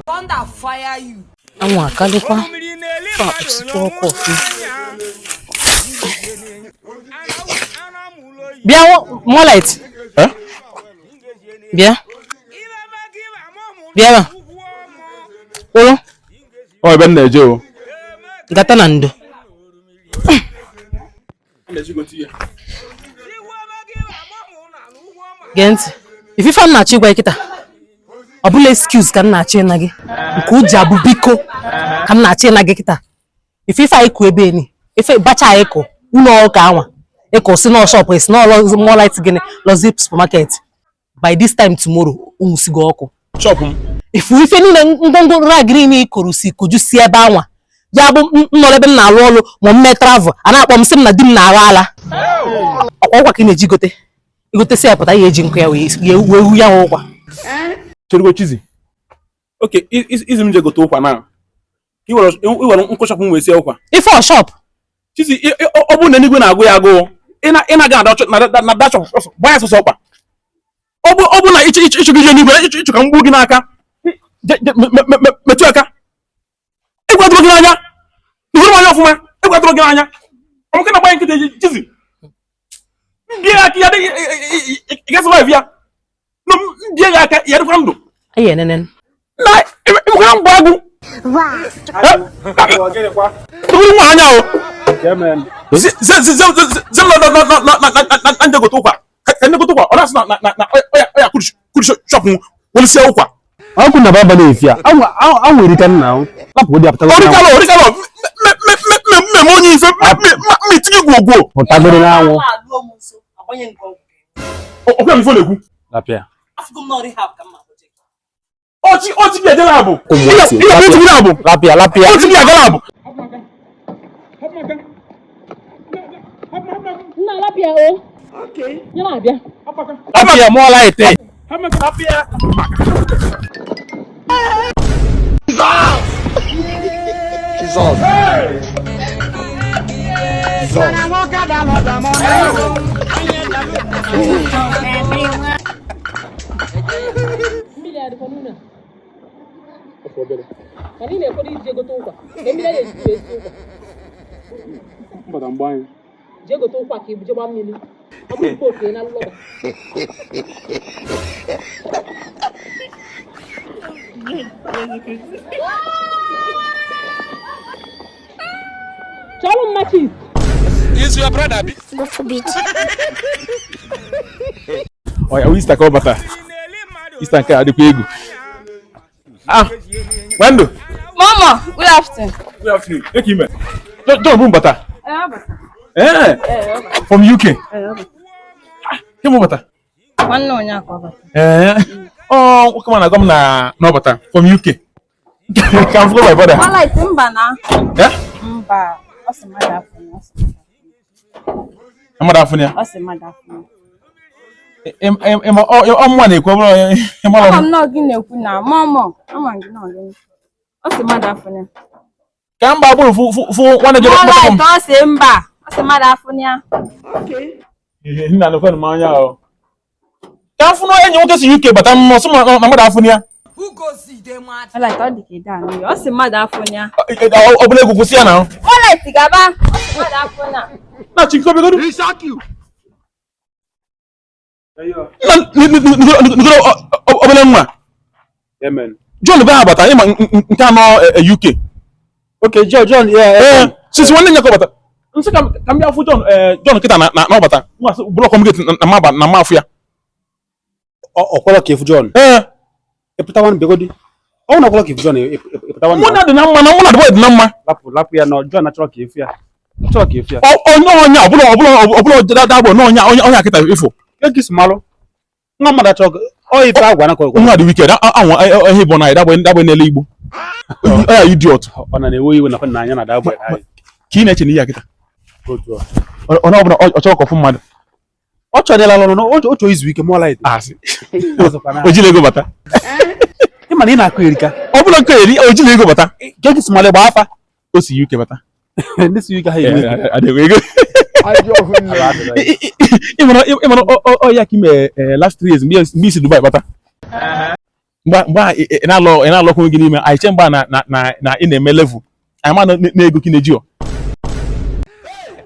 Thunder fire you. Anwụ akalịkwa fa osikwa ọkụ ọfụma. Bịa Molight. Bịa. Bịa ebe a. Kwụrụ. Ọ ebe m na-eje o. Gata na ndo. Gee ntị. Ife ife m na-achọ ịgwa gị kịta. Ọ bụla excuse ka m na-achọ ịna gị. Nke o ji abụ biko ka m na-achọ ịna gị kịta. Ife ife anyị kụ ebe ni. Ife bacha anyị kụ ụlọ ụka anwa. Ịkụ si na shop esi na Molight gịnị Luxury supermarket. By this time tomorrow, o nwusigo ọkụ. Shop m. Ifu ife niile ngwongwo rag niile ị kụrụ si koju si ebe anwa ya bụ m nọrọ ebe m na-alụ ọrụ ma m mee travel a na-akpọ m sị m na di m na-aghọ ala ọkwa ụkwa ka ị na-eji gote igotesi ya pụta ya eji nkụ ya wee wee ya ụkwa. Cherugo Chizi. Okay, ị sị m je gote ụkwa na i were nkụ shop m wee sie ụkwa. Ife ọ shop Chizi, ọ bụrụ na eluigwe na-agụ ya agụụ, ị na-aga na that shop gbaa ya sọsọ ọkpa. Ọ bụ na ịchọ gị ije n'igwe ịchọ ka m gbuo gị n'aka metụ aka egwu atụrụ gị n'anya ihụrụ m anya ọfụma egwu atụrụ gị n'anya ọmụka na gbanye nkịta Chizi m bie ya aka ya ị ga-survive ya na m bie ya aka ya dịkwa ndụ na ịmụkara mgbe agụ tụrụ nwa anya o na njegote ụkwa ka njegote ụkwa ọ na-asị na ọ ya kuru shop welisie ụkwa ọkụ na baba na-efi a anwụ erika nna ahụ lapụ ụdị apụtago orikalọ orikalọ mmemme onye ife mmetinye gwogwo pụtagoro n'anwụ ọkwa m ife na-ekwu lapịa ọchị ọchị bi eje lab ihe bụ lab lapịa lapịa ọchị bi aga lab nna lapịa o ya na-abịa lapịa Molight. Lapịa. Jesus. Jesus. Mmiri adịkwa n'ụlọ a mana ị na-ekwado ije gote ụkwa na mmiri a na-esi esi ụkwa jee gote ụkwa ka ibu je gbaa mmiri ọ bụrụ nke okenye na lọba. Chọrọ m matches. Is your brother bi? God forbid. Ọ ya Easter ka ọ bata. Easter nke a adịkwa egwu. Ah, Wendo. Mama, good afternoon. Good afternoon. Eke ime. John bụ mbata. Eh. From UK. Ah, ke mụ bata. Nwanne onye ka ọ bata. Eh. Oh, nwoke ma na-agwa m na ọ bata from UK. Ka m fụgo my brother. Molight mba na. Eh? Mba, ọ sị mmadụ afụ ya. Mmadụ afụ ya. Ọ sị mmadụ afụ ya. Ọ mụnwa na-ekwu ọ bụrụ ịmara Ama m na ọ gị na-ekwu na mọmọ, ama m gị na ọ gị. Ọ sị mmadụ afụ ya. Ka mba bụrụ fụ nwanne jere kpọta m. Molight ọ sị mba, ọ sị mmadụ afụ ya. Nna nụkwanụ m anya o. Ka m fụ na enyi nwoke si UK bata m sị na mmadụ afụ ya. Molight ọ dị ka ide anụ ya, ọ sị mmadụ afụ ya. Ọ bụla egwu kwụsị ya na. Molight gaba, ọ sị mmadụ afụ ya. Na chikobegodu. Obere nwa John be abata ịma nke anọ UK. Okay, John, John, yeah. Ee, sisi nwanne ya ka ọ bata. Nsị ka m bịa fụ John John kịta na ọ bata. Nwa sị block m gate na maba na mafụ ya. Ọ kwọrọ ka ịfụ John. Ee. Ịpụtawa begodi. Ọ na ọkwọrọ ka ịfụ John ịpụtawa. Mụ na dị na mma na mụ na dị na mma. Lapụ lapụ ya na John achọrọ ka ịfụ ya. Achọrọ ka ịfụ ya. Onye onye ọbụla ọbụla ọbụla dabụ na onye onye onye akịta ịfụ. Egi malụ. Nwa mmadụ achọrọ ọ ife agwa na kọrọ. Nwa dị wicked anwa ihe bụ na dabụ dabụ n'ele Igbo. Ọ ya idiot. Ọ na na-ewe iwe na anya na dabụ. Ka ị na-eche na ihe akịta. Onye ọbụla ọ chọrọ ka ọfụ mmadụ. Ọ chọrọ ịla lọrọ ọ chọrọ izu ike Molight. Asị. O jiri ego bata. Ị ma na ị na-akụ erika. Ọ bụla nke eri o jiri ego bata. Egi malụ gba afa. O si UK bata. Ndị si ike ha enwe ego. Adịghị ego. Ịmara ọ ya ka ime last 3 years mgbe isi Dubai bata. Mgbe a ị na-alọkwu gị n'ime anyị che mgbe a na ị na-eme level anyị ma na ego ka ị na-eji ọ.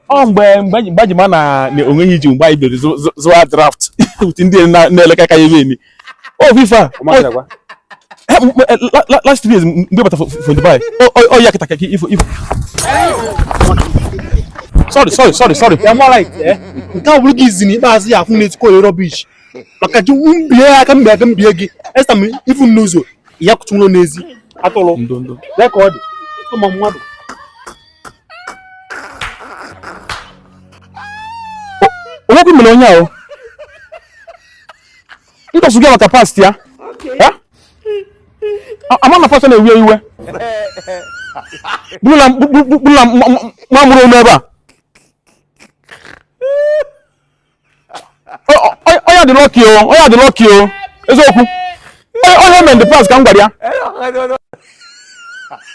Ọ mgbe ji ma na onweghị iji mgbe anyị bidoro zụwa draft with ndị na-eleka ka ya ebe eni. O FIFA. Last 3 years mgbe bata from Dubai. Ọ ya kịta ka ifo ifo. Sorry, sorry, sorry, sorry. Ya mara eh. Nke a bụrụ gị izi n'ikpeazụ ya afụ na-etikọ ya rubbish. Maka ji mbie aka mbie aka mbie gị. Esta m ifu n'ụzọ ya kụtụ ụlọ n'ezi. Atụrụ. Ndo ndo. Lee ka ọ dị. Ụmụ mmadụ. Onwekwu mere onye ahụ. Ntọsụ gị maka past ya. Ama na past na-ewe iwe. Bụrụla nwa mụrụ ome ebe a. Onye dị lucky o, onye dị lucky o. Eziokwu. Onye men the past ka m gwara ya.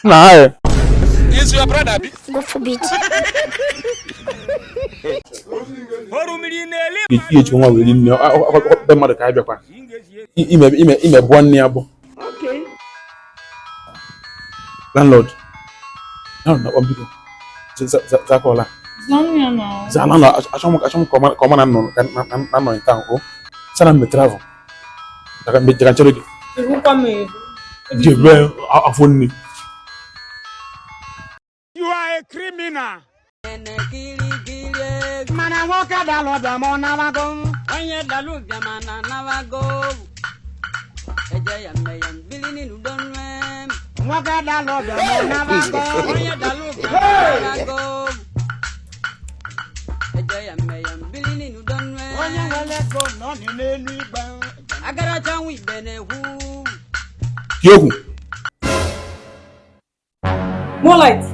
Na ha. Is your brother bi? God forbid. Ihe ejikwa nwa were nne be mmadụ ka anyị bịakwa. Ime ime ime bụọ nne ya bụ. Landlord. Landlord na biko. Zakọla. Za landlord achọ m ka ọ ma na nọ in town o. Sana mbe travel. Mbe jara nchere gị. Jebe afọ nne. You are a criminal. Mana nwoke dalụ ọbịa ma ọ nabago. Onye dalụ ụbịa ma na anabago. Eje ya mme ya mbili n'udo nwe. Nwoke dalụ ọbịa ma ọ nabago. Onye dalụ ụbịa ma ọ nabago. Eje ya mme ya mbili n'udo nwe. Onye nwere ego nọ n'elu igbe. Agaracha nwa ibe na-ekwu. Yokwu. Moonlight.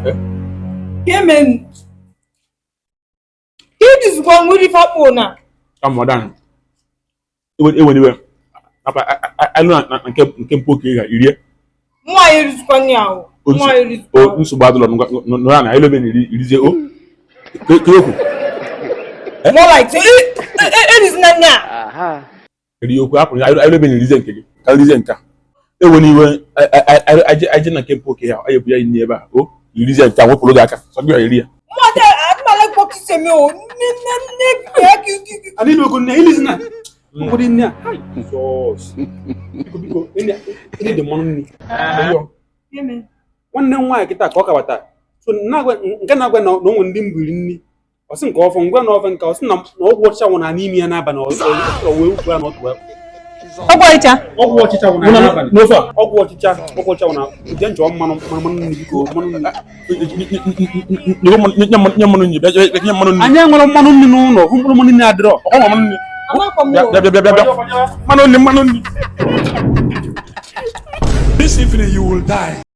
Kemen. Ka ijizikwa nwere ife akpụ na. Ramadan. Ewe niwe. Apa alụ na nke mpoke ga irie. Nwa ya erizikwa nri ahụ. Nwa ya erizikwa. O nsogbu adụlọ nọ na elu ebe na irizie o. Kekwu. Moonlight. Erizina nri a. Eri okwu hapụ alụ ebe na irizie nke gị. Ka irizie nke a. Ewe niwe aje na nke mpoke ya aye bụ ya inni ebe a o irizie nke a wepụrụ gị aka. Sọ gị eri ya. Mmadụ adịmala kpọkịsị eme o. Nne nne nne gị. Anyị na-ekwu nne ilizi na. Mkpụrụ nne a. Jizọs. Biko biko ndị dị mmanụ nri. Nwanne m nwaanyị kịta ka ọ kabata. So nke na-agwa na onwe ndị mbiri nri. Ọ sị nke ọfọ ngwa na ọfọ nke ọ sị na ọgwụ ọchịcha nwụrụ na n'ime ya n'abalị ọ wee ukwu ya na ọtụ. Ọgwụ ọchịcha? Ọgwụ ọchịcha nwụrụ n'abalị. N'ofe a? Ọgwụ ọchịcha nwụrụ na ụdị njọ mmanụ mmanụ nri biko mmanụ nri. Nye mmanụ nri bịa nye mmanụ nri. Anyị enwere mmanụ nri n'ụlọ, hụ mkpụrụ mmanụ nri adịrọ. Ọ mmanụ nri. Bịa bịa bịa bịa. Mmanụ nri mmanụ nri. This evening you will die.